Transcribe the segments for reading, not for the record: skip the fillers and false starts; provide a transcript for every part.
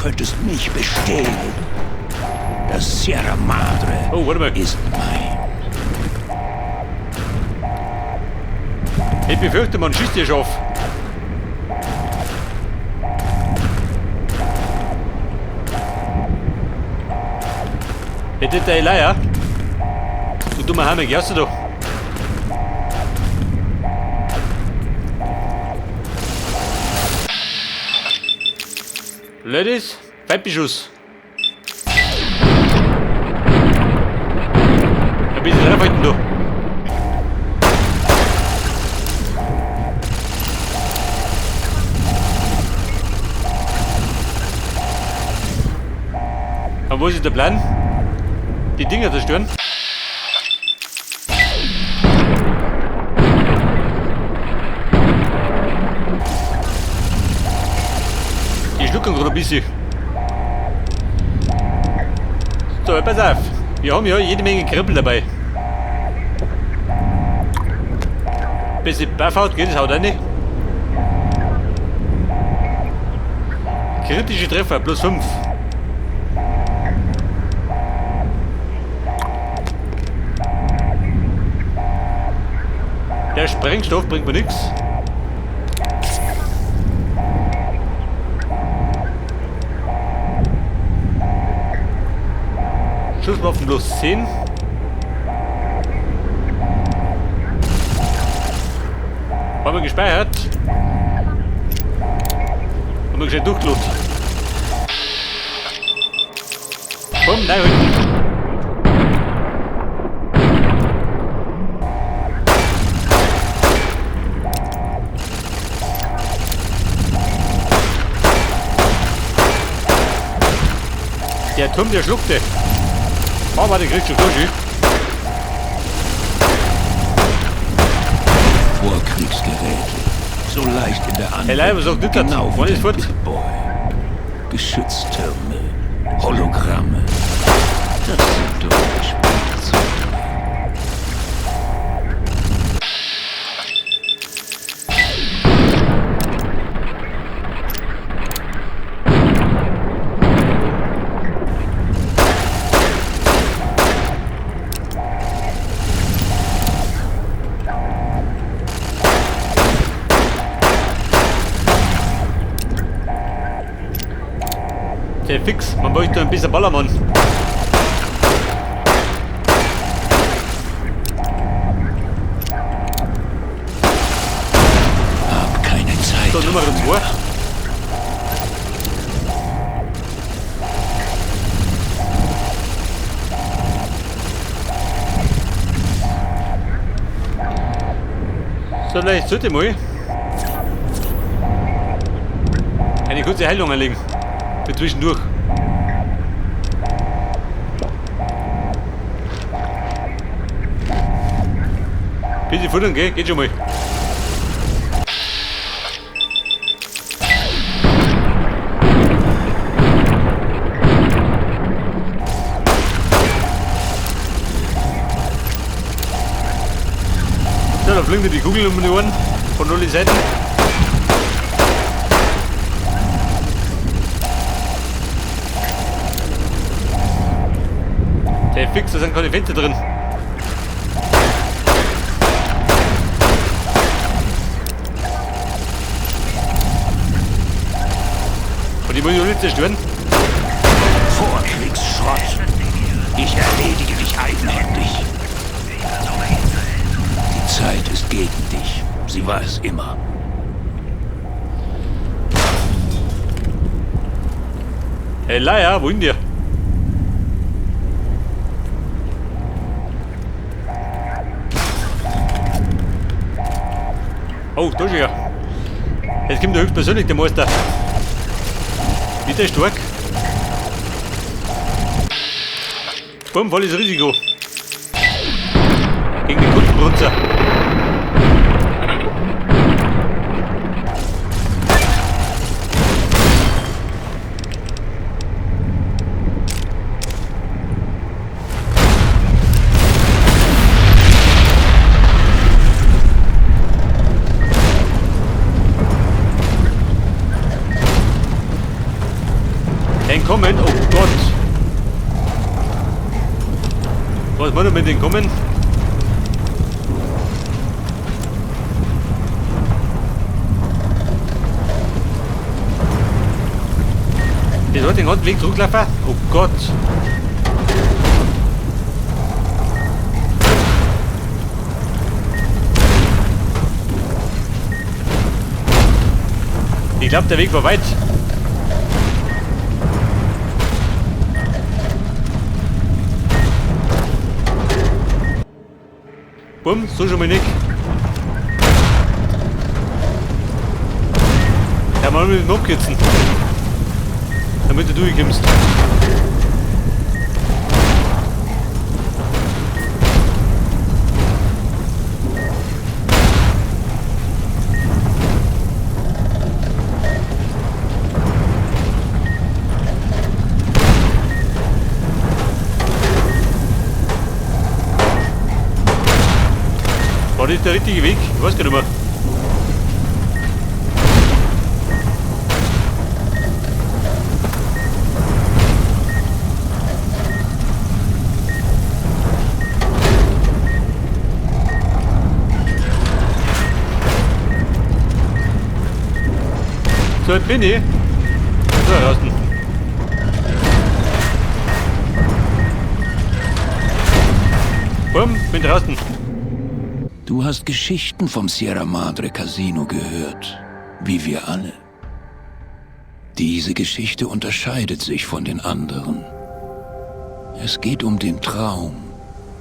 Könntest mich bestehlen. Das Sierra Madre Oh, warte mal. Ist mein. Ich befürchte, man schießt hier schon auf. Hätte der Elia? Du dummer Hammer, gehst du doch. Ladies, Feindbeschuss. Ein bisschen draufhalten, du. Aber wo ist der Plan? Die Dinger zerstören? Die schlucken gerade ein bisschen. So, pass auf. Wir haben ja jede Menge Kribbel dabei. Bisschen Buffhaut geht, das haut rein. Kritische Treffer, plus 5. Der Sprengstoff bringt mir nix. Schusswaffen plus 10. Haben wir gespeichert. Haben wir gescheit durchgelot. Komm, nein, halt. Der Turm, der schluckte. Aber der kriegt schon durch. Vorkriegsgeräte. So leicht in der Anwendung. Hey, Leute, was sagt das? Genau Wann wie ist dein fort? Pip-Boy. Geschütztürme, Hologramme. Das sind doch Spielzeuge. Der fix, man bräuchte ein bisschen Ballermann. Hab keine Zeit. So, Nummer 2. So, vielleicht sollte ich mal eine kurze Heilung anlegen. Für zwischendurch. Bisschen futtern, gell? Geht schon mal. So, da fliegen dir die Kugel um die Ohren von allen Seiten. Der fix, da sind keine Fenster drin. Und die muss ich auch nicht zerstören. Vorkriegsschrott. Ich erledige dich eigenhändig. Die Zeit ist gegen dich. Sie war es immer. Hey Leia, wohin dir? Oh, da ist er. Jetzt kommt der höchstpersönlich, der Meister. Wieder stark. Bumm, volles Risiko. Gegen den Kundenbrunzer. kommen. Oh Gott. Was wollen wir mit denen kommen? Die soll den ganzen Weg zurücklaufen? Oh Gott. Ich glaub, der Weg war weit. Bumm, so schon mal nicht. Ja, mal mit dem abkürzen. Damit du durchkommst. War das der richtige Weg? Ich weiß gar nicht mehr. So, jetzt bin ich. So, draußen. Bumm, bin draußen. Du hast Geschichten vom Sierra Madre Casino gehört, wie wir alle. Diese Geschichte unterscheidet sich von den anderen. Es geht um den Traum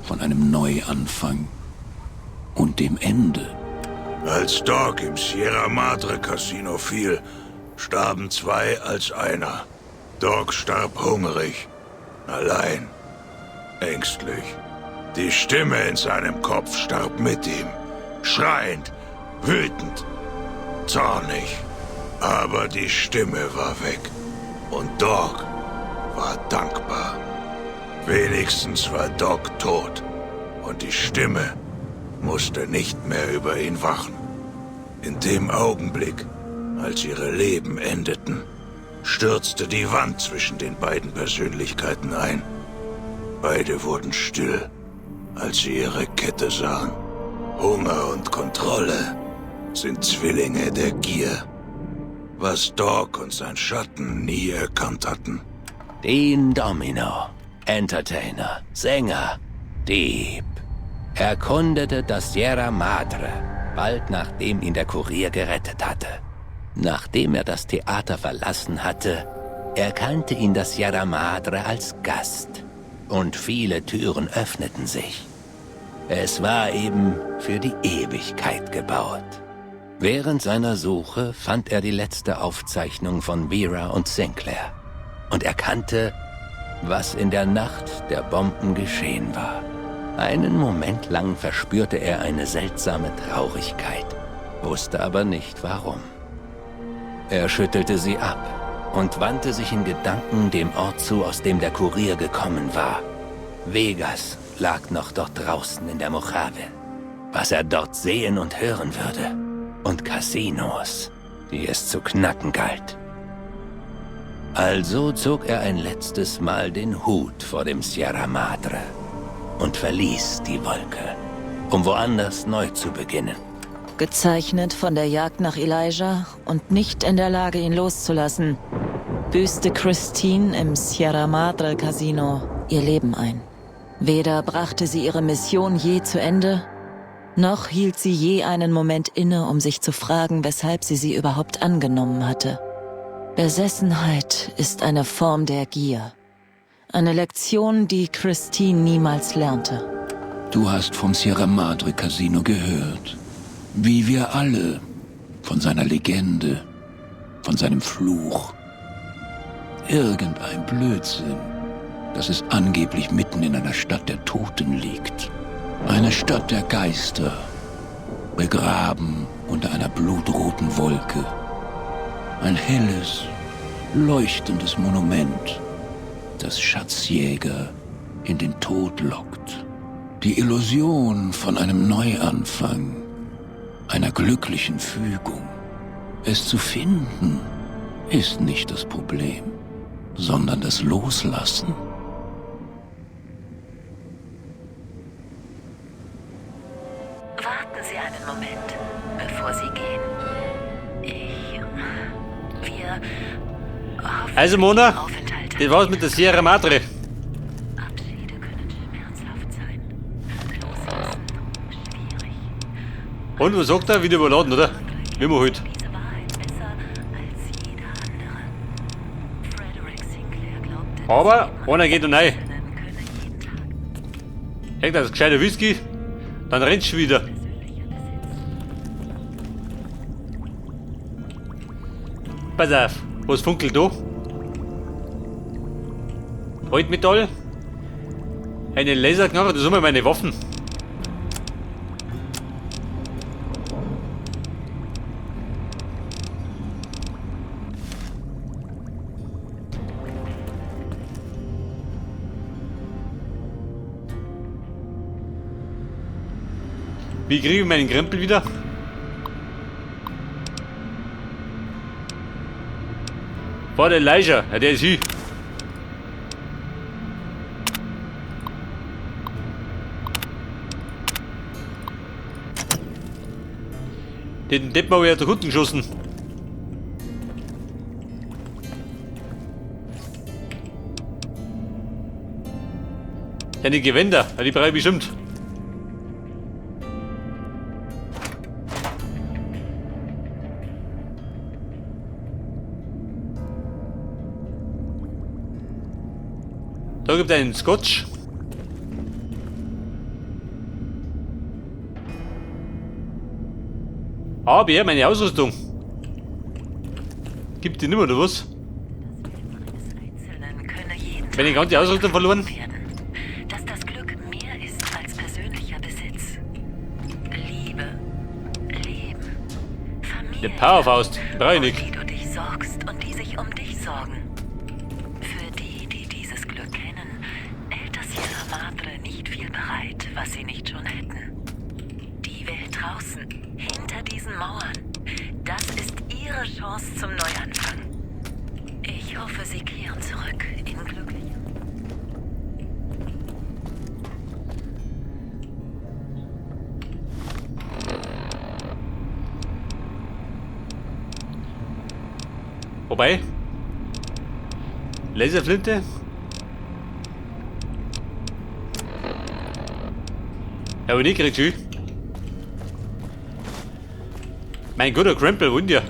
von einem Neuanfang und dem Ende. Als Dog im Sierra Madre Casino fiel, starben zwei als einer. Dog starb hungrig, allein, ängstlich. Die Stimme in seinem Kopf starb mit ihm, schreiend, wütend, zornig. Aber die Stimme war weg und Dog war dankbar. Wenigstens war Dog tot und die Stimme musste nicht mehr über ihn wachen. In dem Augenblick, als ihre Leben endeten, stürzte die Wand zwischen den beiden Persönlichkeiten ein. Beide wurden still, als sie ihre Kette sahen. Hunger und Kontrolle sind Zwillinge der Gier, was Dog und sein Schatten nie erkannt hatten. Dean Domino, Entertainer, Sänger, Dieb, erkundete das Sierra Madre, bald nachdem ihn der Kurier gerettet hatte. Nachdem er das Theater verlassen hatte, erkannte ihn das Sierra Madre als Gast und viele Türen öffneten sich. Es war eben für die Ewigkeit gebaut. Während seiner Suche fand er die letzte Aufzeichnung von Vera und Sinclair und erkannte, was in der Nacht der Bomben geschehen war. Einen Moment lang verspürte er eine seltsame Traurigkeit, wusste aber nicht warum. Er schüttelte sie ab und wandte sich in Gedanken dem Ort zu, aus dem der Kurier gekommen war. Vegas lag noch dort draußen in der Mojave. Was er dort sehen und hören würde. Und Casinos, die es zu knacken galt. Also zog er ein letztes Mal den Hut vor dem Sierra Madre und verließ die Wolke, um woanders neu zu beginnen. Gezeichnet von der Jagd nach Elijah und nicht in der Lage, ihn loszulassen, büßte Christine im Sierra Madre Casino ihr Leben ein. Weder brachte sie ihre Mission je zu Ende, noch hielt sie je einen Moment inne, um sich zu fragen, weshalb sie sie überhaupt angenommen hatte. Besessenheit ist eine Form der Gier. Eine Lektion, die Christine niemals lernte. Du hast vom Sierra Madre Casino gehört. Wie wir alle. Von seiner Legende. Von seinem Fluch. Irgendein Blödsinn, dass es angeblich mitten in einer Stadt der Toten liegt. Eine Stadt der Geister. Begraben unter einer blutroten Wolke. Ein helles, leuchtendes Monument, das Schatzjäger in den Tod lockt. Die Illusion von einem Neuanfang, einer glücklichen Fügung. Es zu finden, ist nicht das Problem. sondern das Loslassen. Warten Sie einen Moment, bevor Sie gehen. Wir hoffen, Also Mona, Ihr Aufenthalt das war's mit der Sierra Madre. Abschiede können schmerzhaft sein. Loslassen schwierig. Und was sagt er? Wieder überladen, oder? Wie immer halt. Diese Wahrheit besser als jeder andere. Frederick Sinclair glaubte, das Aber Leben einer geht noch rein. Einzelnen könne jeden Tag Hängt das gescheiter Whisky, dann rennst du wieder. persönlicher Besitz. Pass auf, was funkelt da? Altmetall. Eine Laserknarre, das sind immer meine Waffen. Wie kriege ich meinen Krempel wieder? War der Elijah, ja, der ist hier. Den Deppen habe ich ja durch unten geschossen. Deine Gewänder, ja, die brauche ich bestimmt. Da gibt es einen Scotch. Aber ja, meine Ausrüstung. Gibt die nicht mehr, oder was? Eines Einzelnen könne jeden Meine Tag ganze Ausrüstung verloren? werden. Dass das Glück mehr ist als persönlicher Besitz. Liebe, Leben, Familie. Die Powerfaust, brauche ich Um nicht. die du dich sorgst und die sich um dich sorgen. Für die, die dieses Glück kennen, hält das Sierra Madre nicht viel bereit, was sie nicht schon hätten. Die Welt draußen, hinter diesen Mauern, das ist ihre Chance zum Neuanfang. Ich hoffe, sie kehren zurück in glücklicher. Wobei. Laserflinte. Ja, aber nicht kriegt schön. Mein guter Krempel, Wunder.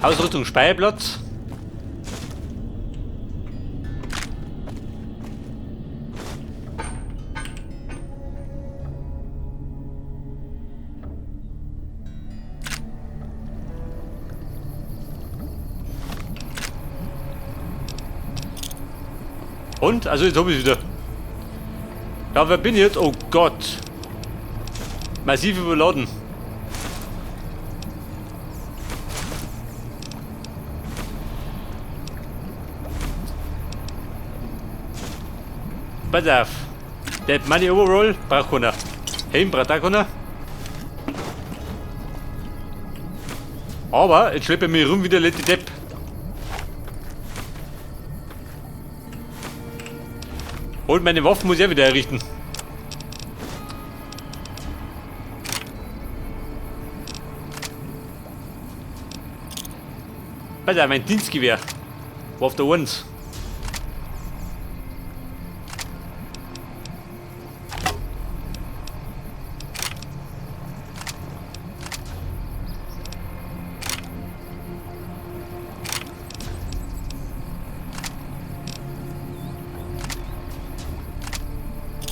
Ausrüstung Speicherplatz. Und? Also jetzt hab ich's wieder. Ja, wer bin ich jetzt? Oh Gott. Massiv überladen. Pass auf. Der Money Overall braucht keiner. Helm braucht auch keiner. Aber jetzt schleppe ich mich rum wie der letzte Depp. Und meine Waffen muss ich auch wieder errichten. Pass auf, mein Dienstgewehr. War auf der 1.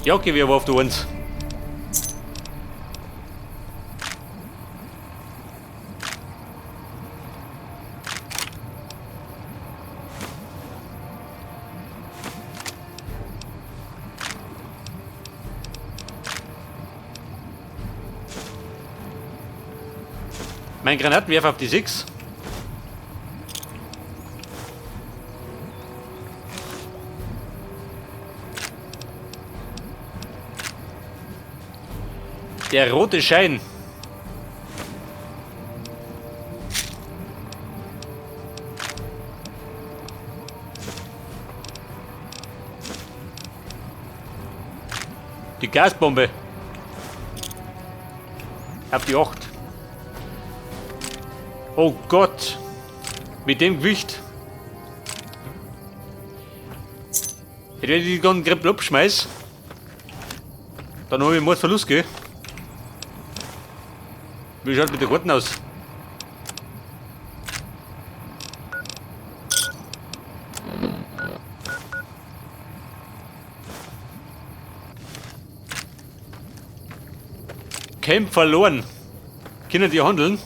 Jagdgewehr war auf der 1. Mein Granatenwerfer auf die 6. Der rote Schein. Die Gasbombe. Auf die 8. Oh Gott. Mit dem Gewicht. Wenn ich die ganzen Krempel abschmeiß, dann habe ich einen Mordverlust, gell? Wie schaut mit der Karten aus? Camp verloren. Können die handeln?